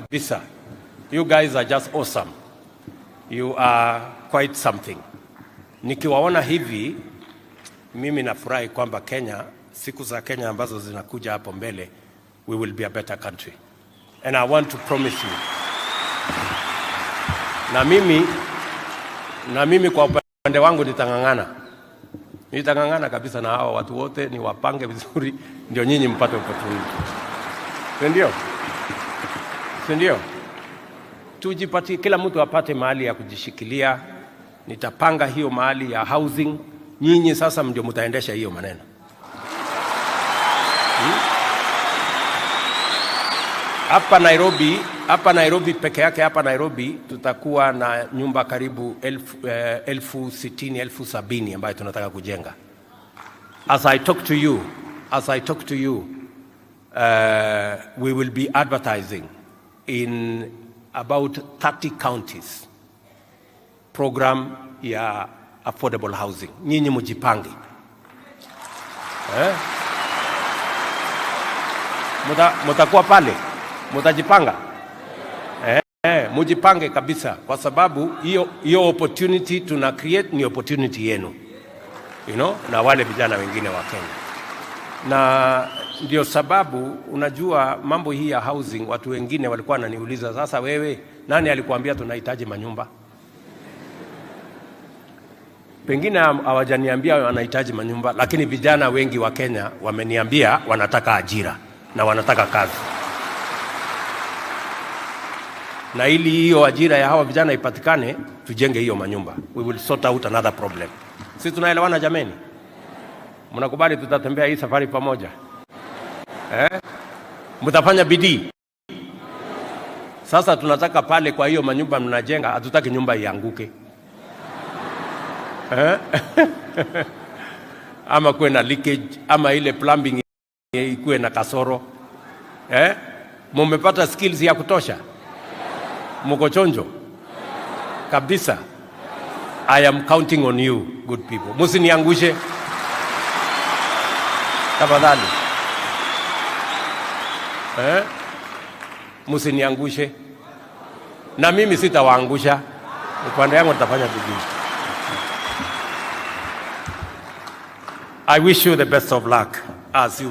Kabisa. You guys are just awesome. You are quite something. Nikiwaona hivi mimi nafurahi kwamba Kenya, siku za Kenya ambazo zinakuja hapo mbele, we will be a better country. And I want to promise you. Na mimi kwa upande wangu nitang'ang'ana. Nitang'ang'ana kabisa na hawa watu wote niwapange vizuri ndio nyinyi mpate opportunity. Si ndio? Si ndio? Tujipatie, kila mtu apate mahali ya kujishikilia. Nitapanga hiyo mahali ya housing. Nyinyi sasa ndio mtaendesha hiyo maneno. Hapa Nairobi peke yake, hapa Nairobi tutakuwa na nyumba karibu 60,000, 70,000 ambayo tunataka kujenga. As I talk to you, we will be advertising in about 30 counties program ya affordable housing. Nyinyi mjipange. Eh? Mutakuwa pale, mutajipanga, eh, mujipange kabisa, kwa sababu hiyo hiyo opportunity tuna create ni opportunity yenu na wale vijana wengine wa Kenya, na ndio sababu unajua mambo hii ya housing, watu wengine walikuwa wananiuliza, sasa wewe, nani alikuambia tunahitaji manyumba? Pengine hawajaniambia wanahitaji manyumba, lakini vijana wengi wa Kenya wameniambia wanataka ajira na wanataka kazi, na ili hiyo ajira ya hawa vijana ipatikane, tujenge hiyo manyumba. We will sort out another problem. Sisi tunaelewana jameni? Mnakubali tutatembea hii safari pamoja, eh? Mtafanya bidii. Sasa tunataka pale kwa hiyo manyumba mnajenga, hatutaki nyumba ianguke, eh? Ama kuwe na leakage ama ile plumbing ikuwe na kasoro, eh? Mumepata skills ya kutosha? Mko chonjo kabisa? I am counting on you, good people. Musiniangushe tafadhali, eh? Musiniangushe na mimi sitawaangusha. Upande yangu nitafanya bidii. I wish you the best of luck as you